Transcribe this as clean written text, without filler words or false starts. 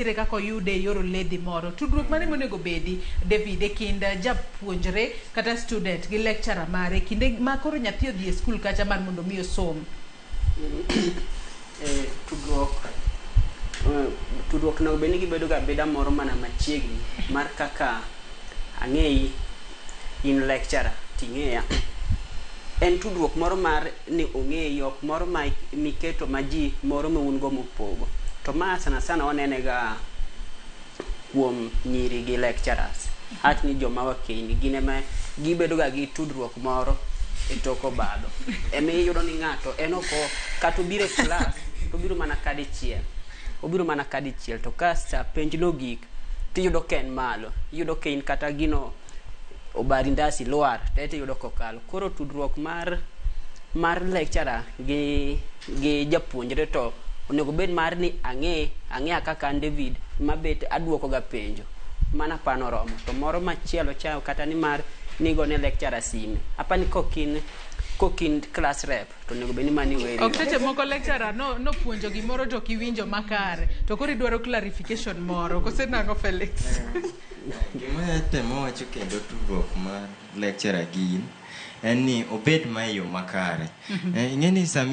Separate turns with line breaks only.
Nitiere kaka oyude e yor oledhi moro. Tudruok mane monego bedi, David, e kind japuonjre kata student gi lecturer mare kinde ma koro nyathi odhi e skul kacha mar mondo mi osom?
Eh, tudruok eh, tudruok onego bed ni gibedo ga abeda moro mana machiegni mar kaka ang'eyi in lecturer ting'eya en tudruok moro mar ni ong'eyi ok moro ma miketo ma ji moro ma un go mopogo to ma sana sana wanene ga kuom nyiri gi lecturers hat ni joma wakeni gin ema gibedo ga gi tudruok moro e tok obadho ema iyudo ni ng'ato en ok kata obiro e klas to obiro mana kadichiel obiro mana kadichiel to ka sa penj nogik tiyudo ka en malo iyudo ka in kata gino obari ndasi lwar to eti iyudo kokalo koro tudruok mar mar lecturer gi gi japuonjre to onego bed mar ni ang'e ang'eya kaka an David mabet aduoko ga penjo mana pano oromo to moro machielo cha kata ni mar nigone lecturer sime apani kokin kokin class rep to onego bed ni mani weri
Ok seche moko lecturer no nopuonjo gimoro to ok iwinjo makare to koro idwaro clarification moro kose nang'o Felix?
Gima atemo wacho kendo tudruok mar lecturer gi in en ni obed ma e yo makare. Eh, ing'e ni sami